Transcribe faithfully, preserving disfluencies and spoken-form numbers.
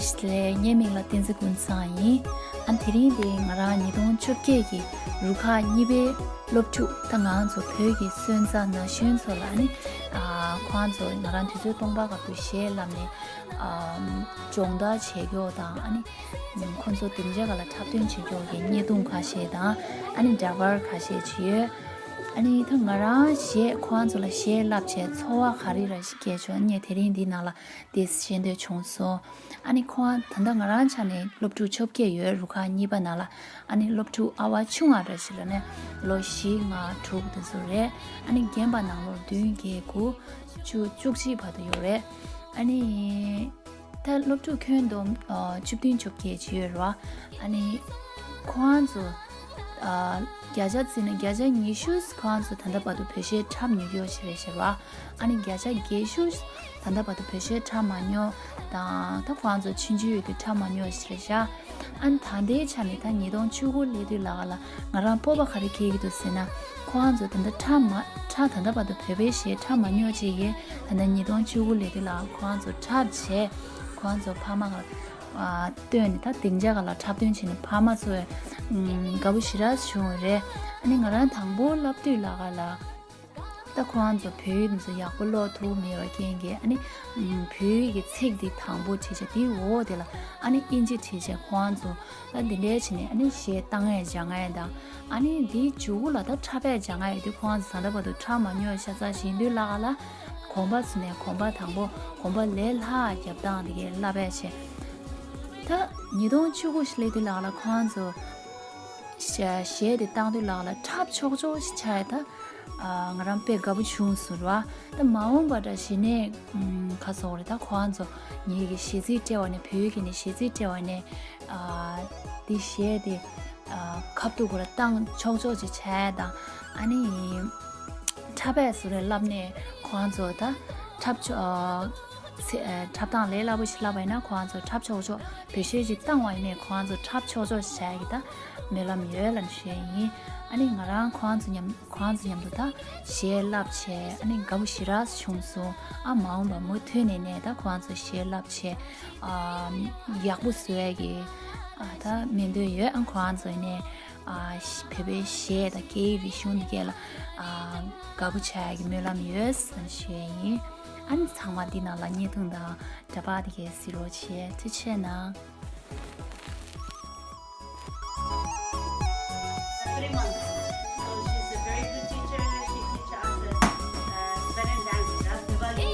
ལས་ངའི་མིང་ལ་བསྟན་འཛིན་ཀུན་བཟང་ཡིན། ཨ་དེ་རིང་འདི་ང་རང་ཉིས་སྟོང་བཅོ་བརྒྱད་ཀྱི་རུ་ཁག་གཉིས་པའི་སློབ་ཕྲུག་ད་ང་ཚོ་བོད་ཀྱི་སོན་རྩ་ན་གཞོན་ཚོ་ལ་ཨ་ནི་ཨ་ཁོང་ཚོ་ང་རང་དུས་ཚོད་སྟོང་པ་སྐབས་དུ་གཞས་བསླབ་ནས་ཨ་སྦྱོང་བརྡར་བྱེད་རྒྱུ་དང་ཨ་ནི་ཁོང་ཚོ་སྡིངས་ཆ་སྒང་ལ་འཁྲབ་སྟོན་བྱེད་རྒྱུ་གི་བརྙན་ཐུང་ཁ་ཤས་དང་ཨ་ནི་འདྲ་པར་ཁ་ཤས་ཅིག་ཡོད། ཨ་ནི་ད་ང་རང་གཞས་ཁོང་ཚོ་ལ་གཞས་བསླབ་བྱས་ཚོར་བ་ག་རེ་ར་ཞིག་སྐྱེས་བྱུང་ངས་དེ་རིང་འདི་ནང་ལ་དེ་བཤད་འདོད་བྱུང་སོང་། ཨ་ནི་ཁོང་ད་ལྟ་ང་རང་ཆ་ནས་སློབ་ཕྲུག་བཅོ་བརྒྱད་ཡོད་རུ་ཁག་གཉིས་པ་ནང་ལ། ཨ་ནི་སློབ་ཕྲུག་ཨ་བ་ཆུང་བ་འདྲ་ཞིག་ལ་ནས་ལོ་བཞི་ལྔ་དྲུག་དེ་ཚོ་རེད། ཨ་ནི་རྒན་པ་ནང་ལོ་བདུན་བརྒྱད་དགུ་བཅུ་བཅུ་གཅིག་བར་དུ་ཡོད་རེད། ཨ་ནི་ད་སློབ་ཕྲུག་ཁྱོན་བསྡོམས་ཨ་བཅུ་བདུན་བཅོ་བརྒྱད་ཅིག་ཡོད་རེད་བ། ཨ་ནི་ཁོང་ཚོ་ཨ་བརྒྱ་ཆ་བརྩིས་ན་བརྒྱ་ཆ་ཉི་ཤུ་ཁོང་ཚོ་ད་ལྟ་བར་དུ་བོད་གཞས་འཁྲབ་མྱོང་ཡོད་ཞེས་རེད་ཤག་བ། ཨ་ནི་བརྒྱ་ཆ་བརྒྱད་ཅུ་ད་ལྟ་བར་དུ་བོད་གཞས་འཁྲབ་མ་མྱོང་དང་། ད་ཁོང་ཚོ་ཆུང་ཆུང་ཡོད་དུས་འཁྲབ་མ་མྱོང་ཞེས་རེད་ཤག་ཨ་ནི་ད་ལྟའི་ཆ་ནས་ད་ཉིས་སྟོང་བཅུ་དགུ་སླེབས་དུས་ལ་ག་ལ་ང་རང་སྤོབས་པ་ག་རེ་སྐྱེ་གི་འདུག་ཟེར་ན། ཁོང་ཚོ་ད་ལྟ་འཁྲབ་མ་འཁྲབ་ད་ལྟ་བར་དུ་བོད་པའི་གཞས་འཁྲབ་མ་མྱོང་ཅིག་ཡིན། ད་ལྟ་ཉིས་སྟོང་བཅུ་དགུ་སླེབས་དུས་ལ་ཁོང་ཚོ་འཁྲབ་བྱས་ཁོང་ཚོ་ཕ་མ་ག་ལ་ཨ་བཏོན་ནས་ད་སྡིངས་ཆ་ག་ལ་འཁྲབ་སྟོན་བྱས་ནས་ཕ་མ་ཚོ་ཨམ་དགའ་པོ་ཞེ་དྲག་བྱུང་བ་རེད། ཨ་ནི་ང་རང་དང་པོ་བསླབ་དུས་ལ་ག་ལ། ད་ཁོང་ཚོ་བོད་ཡིག་ཚོ་ཡག་པོ་ཀློག་ཐུབ་མེད་པ་རྐྱེན་གྱིས་ཨ་ནི་ཨམ་བོད་ཡིག་གི་ཚིག་འདི་དང་པོ་བྲིས་བྱས་དེའི་འོག་དེ་ལ་ཨ་ནི་ཨིན་ཇི་བྲིས་བྱས་ཁོང་ཚོ་ད་འདི་འདྲའི་བྱས་ནས་ཨ་ནི་གཞས་བཏང་ཡས་སྦྱང་ཡས་དང་། ཨ་ནི་འདིའི་མཇུག་གུ་ལ་ད་འཁྲབ་པའི་སྦྱང་ཡས་དེ་ཁོང་ཚོ་ད་ལྟ་བར་དུ་འཁྲབ་མ་མྱོང་ཤ་ཚ་བཞིན་དུས་ལ་ག་ལ་གོམ་པ་ཚོ་ནས་གོམ་པ་དང་པོ་གོམ་པ་ལས་ལྷག་རྒྱབ་སྟངས་དེ་གའི་བསླབ་པས་བྱས། ད་ཉིས་སྟོང་བཅུ་དགུ་ཞིག་སླེབས་དུས་ལ་ག་ལ་ཁོང་ཚོ་གཞས་དེ་བཏང་དུས་ལ་ག་ལ་འཁྲབ་ཆོག་ཆོག་ཞིག་ཆགས་ཡ་ད། ང་རང་དཔེ་དགའ་པོ་བྱུང་སོང་ར། ད་མ་འོངས་པ་འདྲ་གཞི་ནས་ཁ་སོགས་རེད། ད་ཁོང་ཚོ་ངེད་ཀྱི་གཞས་ཚིག་སྤྲད་པ་ནས་བོད་ཡིག་གི་ནས་གཞས་ཚིག་སྤྲད་པ་ནས་འདི་གཞས་དེ་ཁ་ཐུག་གུ་ལ་བཏང་ཆོག་ཆོག་ཅིག་བྱས་དང་། ཨ་ནི་འཁྲབ་པའི་བཟོ་རེ་བསླབ་ནས་ཁོང་ཚོ་ད་འཁྲབ་ཆོག་འཁྲབ་སྟངས་ལས་སླ་པོ་ཞིག་བསླབ་པ་ཡིན་ན་ཁོང་ཚོ་འཁྲབ་ཆོག་ཆོག་བོད་གཞས་ཅིག་བཏང་བ་ཡིན་ནས་ཁོང་ཚོ་འཁྲབ་ཆོག་ཆོག་བྱས་ཀྱི་ད་སྨོན་ལམ་ཡོད་ལབ་ཞུ་ཡ་ཡིན། ཨ་ནི་ང་རང་ཁོང་ཚོ་མཉམ་ཁོང་ཚོ་མཉམ་དུ་ད་གཞས་བསླབ་བྱས་ཨ་ནི་དགའ་པོ་ཞེ་དྲག་བྱུང་སོང་། ཨ་མ་འོངས་པ་མུ་མཐུད་ནས་ནས་ད་ཁོང་ཚོ་གཞས་བསླབ་བྱས་ཨ་ཡག་པོ་བཟོ་ཡ་གི་ཨ་ད་སྨོན་འདུན་ཡོད། ཨ་ཁོང་ཚོ་ནས་ཨ་བོད་པའི་གཞས་དང་སྐད་ཡིག་རིག་གཞུང་འདི་གས་ལ་ཨ་དགའ་པོ་བྱ་ཡ་གི་སྨོན་ལམ་ཡོད་ཟེར་ཞུ་ཡ་ཡིན། ཨ་ནི་ཚང་མ་འདི་ནང་ལ་བརྙན་ཐུང་དང་འདྲ་པར་འདི་གས་གཟིགས་རོགས་བྱེད། ཐུགས་རྗེ་གནང་། Three months. So she's a very good teacher. She teaches us uh, uh, Tibetan dance, Ras Diwali.